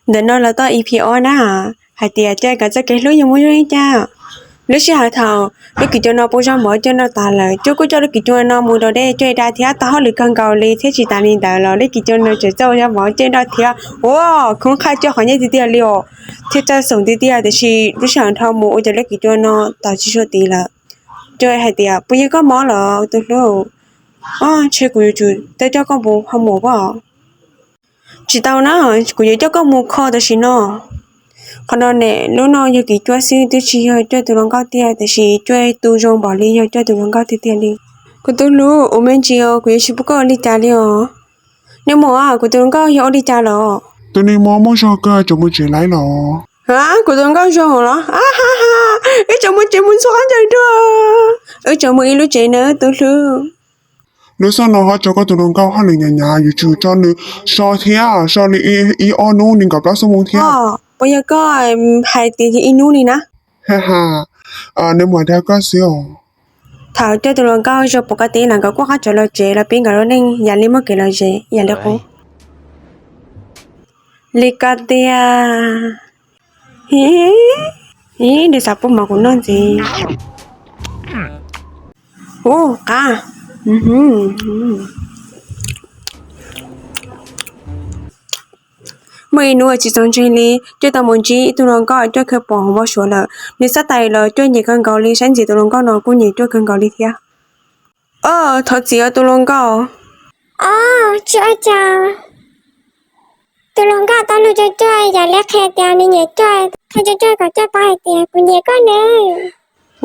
Ntawm no los tau E P ob na, hais tias coj kom txoj kev hlub yog muaj zoo li cas. Lub sij hawm thaum lub kis cua no pub zaub mov coj noj tas lawm, Cuab kuj coj lub kis cua no mus rau dej coj da thiab tau hauj lwm kawg nkaus li, thiab tsis tas li ntawd los lub kis cua no tseem txawj ua zaub mov coj noj thiab. Ua khoob qhaj coj qhov nyiaj tiag tiag li os, thiab txawj xoom tiag tiag, tiam sis lub sij hawm dhau mus ua cas lub kis cua no tau tsis sua tid lawm. Cuab hais tias, puas yog koj mob los tus hlub? Ntshe kuv yuav tsum tau coj koj mus hoo mom os. Tsis tau na, kuv yuav coj koj mus kho tam sim no. Qhov no ne, lub no yog kis cua xwb, twb tsis yog Cuab tus hluas nkauj tiag, tiam sis Cuab tu zoo npaum li yog Cuab tus hluas nkauj tiag tiag li. Kuv tus hlub, ua me ntsis os, kuv yuav tsis pub koj ua li cas li os. Neb mus, kuv tus hluas nkauj yog ua li cas los? Tus neeg mob muaj zog kawg, tseem mus tsev lawm los? Kuv tus hluas nkauj zoo los? Wb tseem mus tsev mus ntxhua qab ncaws dua. Wb tseem mus ib lub tsev na tus hlub. Lub xyoo no ho tso koj tus hluas nkauj hauj lwm hnyav hnyav, yuav tsum tso nws so thiab, so li ib ob hnub nees nkaum plaub xuab moos thiab. Puas yog koj hais tias yog ib hnub li na? Nws mam dag koj xwb os. Thaum Cuab tus hluas nkauj zoo pom koj teb los nkawd kuj qab tsav los tsev los pib nkawd lub neej yam li muaj kev lom zem yam li qub. Li ko tiag. Ib, nws xav pub mov kuv noj ntxiv. Ub, qab. Muaj ib hnub tsis txog ntseeg li, Cuab tau mus ntsib ib tug hluas nkauj Cuab kheev pom hauv npau suav lawm. Nws xav tais los Cuab nyiam kawg nkaus li, saib ntxim tus hluas nkauj no kuj nyiam Cuab kawg nkaus li thiab. Thov txim os tus hluas nkauj. Os, tsis ua cas. Tus hluas nkauj tau lus rau Cuab yam li qhia tias nws nyiam Cuab, qhia rau Cuab kom Cuab paub hais tias kuv nyiam koj nawb.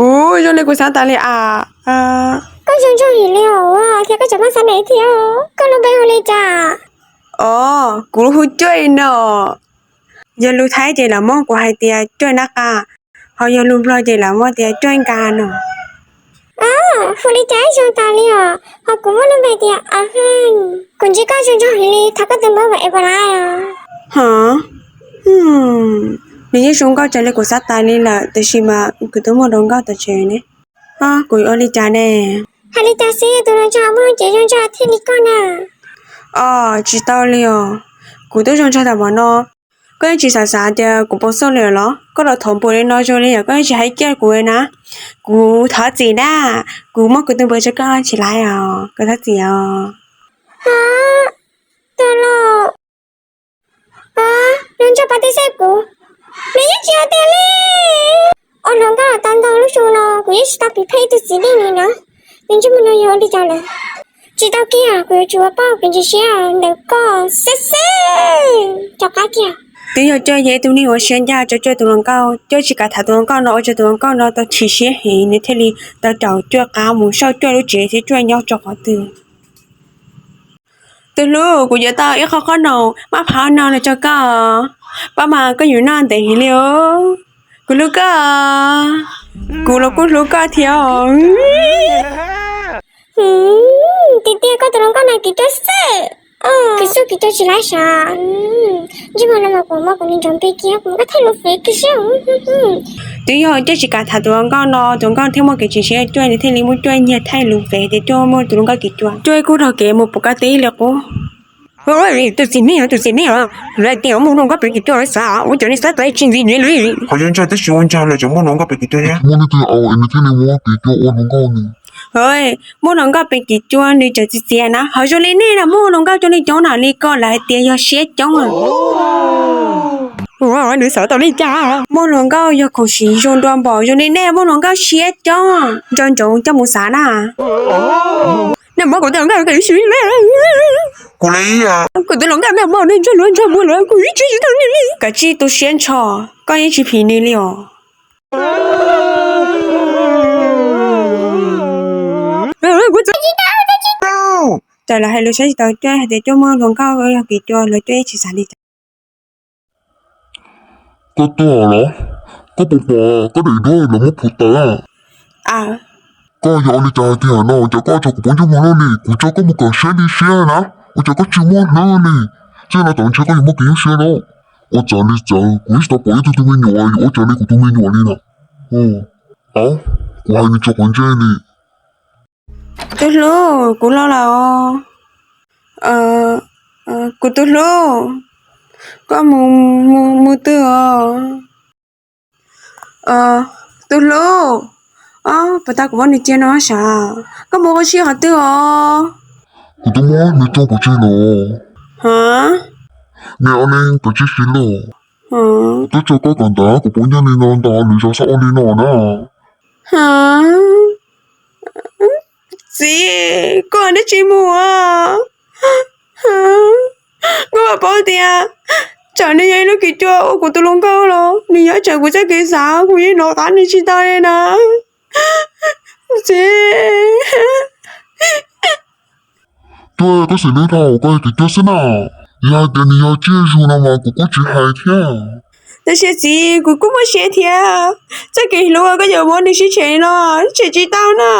Ub, zoo li kuv xav tas li as. Koj zoo nraug heev li os, thiab koj tseem muaj xav neej thiab. Koj lub npe hu li cas? Os, kuv hu Cuab no. Yog lus Thaib ces lawv muab kuv hais tias Cuab Nab Qa, ho yog lus Nplog ces lawv muab tias Cuab Nka no. Hu li cas zoo tas li os, ho kuv muaj lub npe tias Av Heej. Kuv ntsib koj zoo nraug heev li, thov koj tus npawb es puas laib os? Hov, nws yeej zoo nkauj raws li kuv xav tas li lawm, tiam sis mas kuv twb muaj hluas nkauj tom tsev ne. Kuv ua li cas ne? Hais li cas xwb, tus hluas nraug muaj lub cev zoo nraug thiaj li koj na. Os, tsis tau li os. Kuv twb zoo nraug tas npaum no, koj yeej tsis xav xav tias kuv pom xauj li los? Koj los thov npaum li no zoo li yog koj yeej tsis hais kiag kuv na. Kuv thov txim na, kuv muab kuv tus npawb rau koj tsis laib os, kuv thov txim os. Tus hluas, hluas nraug pas tes xej kuv, nws yeej tsis hais tias li. Ua hluas nkauj tau ntau lub xyoo no kuv yeej tsis tau piv pheej ib tug txiv neej li na. Nws ntsej muag no yog ua li cas lawm? Tsis tau kiag, kuv yuav tsum ua pauj kev ntseeg siab ntawm koj xwb xwb. Rov qab kiag. Twb yog Cuab yog ib tug neeg ua siab ncaj rau Cuab tus hluas nkauj, Cuab tsis kam tham tus hluas nkauj no ua rau tus hluas nkauj no tau chim siab heev, nws thiaj li tau raug Cuab qab mus xauj Cuab lub tsev thiab Cuab nyob rau qhov twg. Tus hlub, kuv yuav tau ib qho qhob noom maj phav no los rau koj, pab mas koj yuav noj ntev heev li os. Kuv hlub koj, kuv los kuj hlub koj thiab os. Tiag tiag koj tus hluas nkauj no kev cai xwb, kev xwb kev cai tsis laib sav. Ntsej muag no mas kuv muab kuv niag nrov npe kiag kuv muab koj thaij lus fev kiag saib. Twb yog Cuab tsis kam tham tus hluas nkauj no, tus hluas nkauj thiaj muaj kev chim siab Cuab, nws thiaj li muab Cuab nyiag thaij lus fev tias Cuab muaj tus hluas nkauj kev cai. Cuab kuj raug kev mus pom koj teb li qub. Tus txiv neej, tus txiv neej, lawv tias muaj hluas nkauj pem kev cai xav, ua cov neeg xav tau tsis ntxiv li. Qhov yeej ntshai tab sis ua ntshai lawm tseem muaj hluas nkauj pem kev cai thiab. Muaj leej twg es nws thiaj li muab kev cai ua hluas nkauj ne? Muaj hluas nkauj pem kev cai nws tseem txiv txiav na, ho zoo li nej na muaj hluas nkauj coob li coob na li koj lawv hais tias yog siab coob. Nws xav tau li cas? Muaj hluas nkauj yog khoom siv zoo dua npaum, zoo li nej muaj hluas nkauj siab coob, nco ntsoov coj mus xav na. Nej muab kuv tus hluas nkauj kem siv na. Kuv tus hluas nkauj nej muab nej ntsej muag ntsej muag lawm kuv ib txwm tsis tau nws li. Kav tsij tu siab ntsho, koj yeej tsis phim nws li os. Kuv txawm tsis tau, txawm lawv hais lus saib tsis tau Cuab hais tias Cuab muaj hluas nkauj yog kev cai los Cuab yeej tsis xav li cas. Koj tuaj los? Koj puas pom koj daim duab los muab phuv tawm? Koj yog ua li cas hais tias no, cas koj tso kuv pov ntsej muag loj li, kuv tso koj mus kawm siab li siab na, ua cas koj tsis muaj hlwb li? Txij no tod ntshe koj yuav muaj kev nyuaj siab na. Ua txawv li txawv, kuv yeej tsis tau pom ib tug tus me nyuam yuav ua raws li kuv tus me nyuam li na. Kuv hais nws tso quav ntsej li. Tus hlub, kuv los lawm os. Kuv tus hlub, Koj mus, mus, mus twg os? Tus hlub, puas tau kuv pab nws cia no sav? Koj mus ua si qhov twg os? Kuv twb muab nws rau kuv tsis los. Ha? Neb ob leeg kav tsij sim los. Kuv twb tso koj kom ntawd, kuv puas nyob li no ntag, lwm zaus txhob ua li no na. Txiv, koj dab tsi mus? Koj puas paub tias tsam nws yog ib lub kis cua ua kuv tus hluas nkauj los nws yuav tsam kuv txoj kev xav, kuv yeej hnov qab nws tsis tau li na. Txiv. Tuaj, koj xav lub thaj koj yog kev cua xwb na. Yog hais tias nws yog tsiaj zug no mas kuv kuj tsis hais thiab. Tab sis txiv, kuv kuj muaj siab thiab. Txoj kev hlub koj yuav muab nws sib tshem los tshem tsis tau na.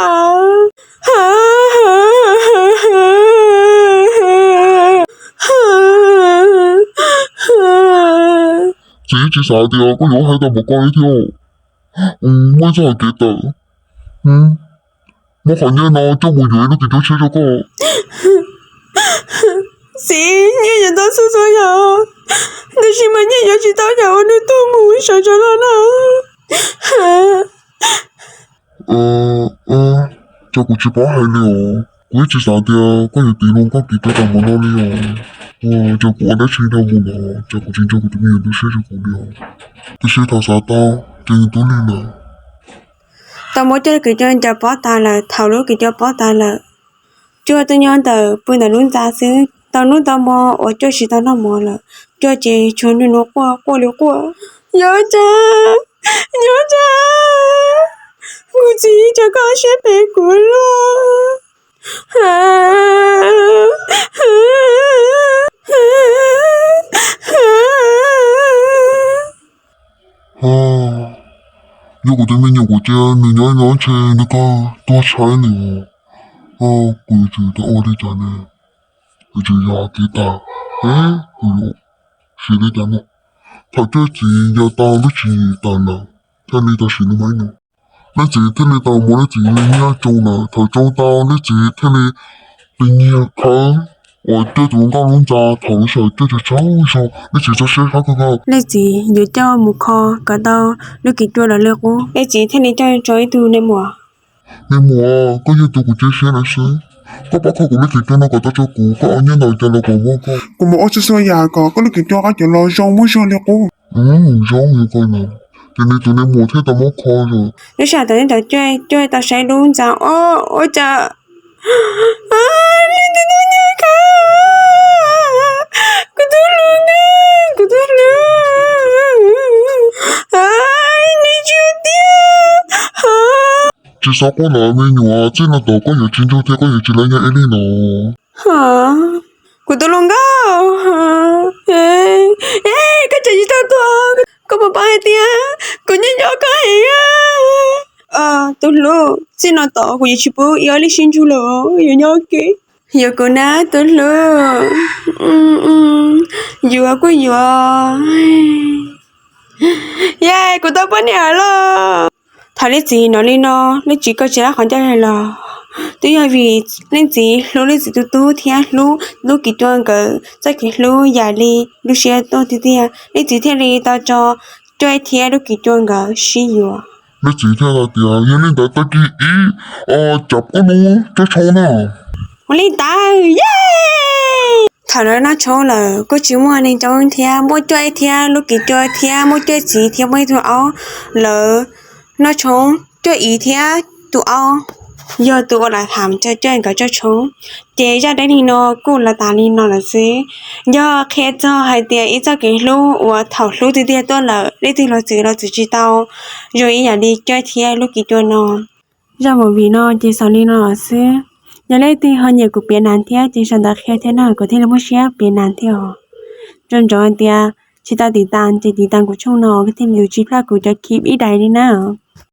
Txiv, tsis xav tias koj yuav hais tau npaum ko li thiab. Muaj ib txoj hau kev tawm, muab qhov nyiaj no coj mus yuav ib lub kis cua tshiab rau koj. Txiv, nyiaj yuav tau txhua txhua yam, tab sis mas nyiaj yuav tsis tau yam uas nws tuaj mus sawv rov los na. Cas kuv tsis paub hais li os, kuv yeej tsis xav tias koj yuav tiv hluas nkauj kis cua tau npaum no li os. Cas kuv ua dab tsi dhau mus los cas kuv tsis nco kuv tus me nyuam tu siab rau kuv li os. Tiam sis thaum xav tau ces nws tub lig lawm. Tau muab coj lub kis cua ncaws pob tas lawm, thaum lub kis cua pob tas lawm, Cuaj twb nyob ntawm pw ntawm lub ntxa xwb, tau hnub tau hmo uas Cuaj tsis tau noj mov lawm, Cuaj ces tsuas nug nug quaj quaj li quaj. Yog cas, yog cas kuv txiv, cas koj siab phem kuv luaj? Yog kuv tus me nyuam kuv cia nws nyob nyob ntshe nws kawg tuag tshaib li. Kuv yuav tsum tau ua li cas ne? Yuav tsum yog kev tag, es kuv yuav siv li cas no? Thaum Cuaj txiv nco tau lub tswv yim tas lawm, thiaj li tau siv lub maiv no. Leej txiv thiaj li tau muab leej txiv li nyiaj tsoo lawm. Thaum tsoo tau, leej txiv thiaj li tus nyiag khawb uas Cuaj tus nkauj lub ntxa. Thaum lub sij hawm Cuaj tsaug tsaug zog, leej txiv txoj siab sab kawg nkaus. Leej txiv yuav coj mus kho kom tau lub kis cua los li qub, leej txiv thiaj li coj tso ib tug nais muam. Nais muam, koj yog tus kuv cia siab lawm xwb, koj pab kho kuv lub kis cua no kom tau rau kuv, koj ua nyiaj ntau cas los kuv muab koj. Kuv mus ua txhua txhua yam kom koj lub kis cua qab cov los zoo muaj zog li qub. Zoo li ko lawm, ces nws tus nais muam thiaj tau muab kho lawm. Lub sij hawm thaum ntawd Cuaj tau saib lub ntxa, o, ua cas li tus tub nyiag khawb, kuv tus hluas nkauj, kuv tus hlub, nws tsis tiag. Tsis txhob quaj lawm me nyuam, txij no tom koj yuav tsis ntsug thiab koj yuav tsis laib nyob ib leeg lawm. Kuv tus hluas nkauj, koj tseem tsis tau tuag, koj puas paub hais tias kuv nyob nco koj heev? Tus hlub, txij no tom kuv yuav tsis pub ib ob leeg sib ntsug lawm, yuav nyob ua ke. Yuav kuv na tus hlub. Yuav kuj yuav. Yej, kuv tau poj niam lawm. Thaum leej txiv hnov li no, leej txiv kuj tsis lab qhov ncauj hlo los. Twb yog vim leej txiv hlub leej txiv tus tub thiab hlub lub kis cua nkawd txoj kev hlub yam li lub siab tuaj tiag tiag, leej txiv thiaj li tau tso Cuaj thiab lub kis cua nkawd sib yuav. Leej txiv thiaj hais tias yog li ntawd tag kis ib, cas koj hlub Cuaj tshoob na. Ua li ntawd, yej. Thaum lawv noj tshoob lawm kuj tsis muaj neeg coob thiab, muaj Cuaj thiab lub kis cua thiab muaj Cuaj txiv thiab muaj ib tug aub. Lawv noj tshoob, Cuaj txiv thiab tus aub yog tus ua lam tham rau Cuaj nkawd tso tshoob. Ces zaj dab neeg no kuj los tas li no lawm xwb. Yog qhia txog hais tias ib txoj kev hlub uas thaum hlub tiag tiag tuaj lawm, leej twg los txwv los txwv tsis tau zoo ib yam li Cuaj thiab lub kis cua no. Zaj movie no ces xaus li no lawm xwb. Yog leej twg ho nyiam kuv piav nas thiab ces sau ntawv qhia thiab no kuv thiaj li muaj siab piav nas thiab os. Tso ntsoov tias tsis tau tiv tas ces tiv tas kuv tshooj no thiaj li tsis plam kuv cov clip ib daim li na.